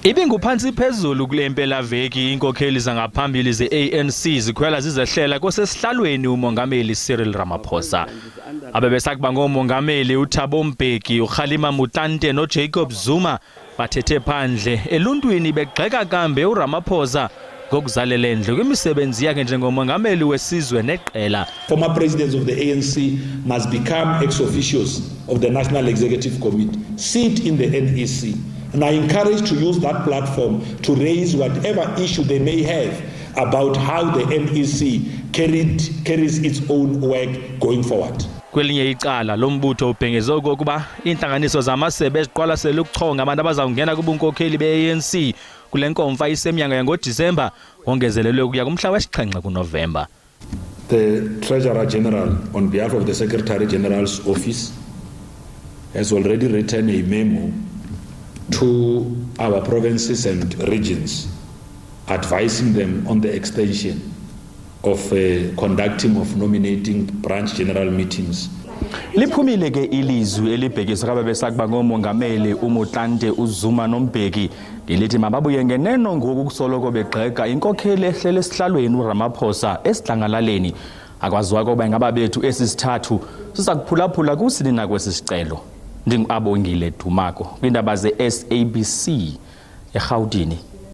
Ibinguphantsi phezulu kule mpelaveki iinkokheli zangaphambili ze-ANC zikhwela zizehlela kosesihlalweni uMongameli Cyril Ramaphosa. Abebesakuba ngoomongameli uThabo Mbeki, uKgalema Motlanthe noJacob Zuma bathethe phandle eluntwini begxeka kambe uRamaphosa ngokuzalela endle kwimisebenzi yakhe njengomongameli wesizwe neqela. Former presidents of the ANC must become ex officios of the National Executive Committee, sit in the NEC, and are encouraged to use that platform to raise whatever issue they may have about how the NEC carries its own work going forward. Kwelinye icala, lo mbutho ubhengeze okokuba iintlanganiso zamasebe eziqwalasela ukuchonga abantu abazawungena kubunkokheli be-ANC kule nkomfa isemnyango yangoDisemba wongezelelwe ukuya kumhla wesi-7 kuNovemba. The Treasurer General, on behalf of the Secretary General's office, has already written a memo to our provinces and regions advising them on the extension of conducting of nominating branch general meetings. Liphumile ke ilizwi elibhekiswa kwabebesakuba ngoomongameli uMotlanthe, uZuma noMbeki ngelithi mababuye ngeneno ngoku kusoloko begxeka inkokheli ehlele esihlalweni uRamaphosa esidlangalaleni. Akwaziwa koba ingaba bethu esi sithathu siza kuphulaphula kusini na kwesi sicelo. NdinguAbongile Dumako kwiindaba ze-SABC eRhawutini.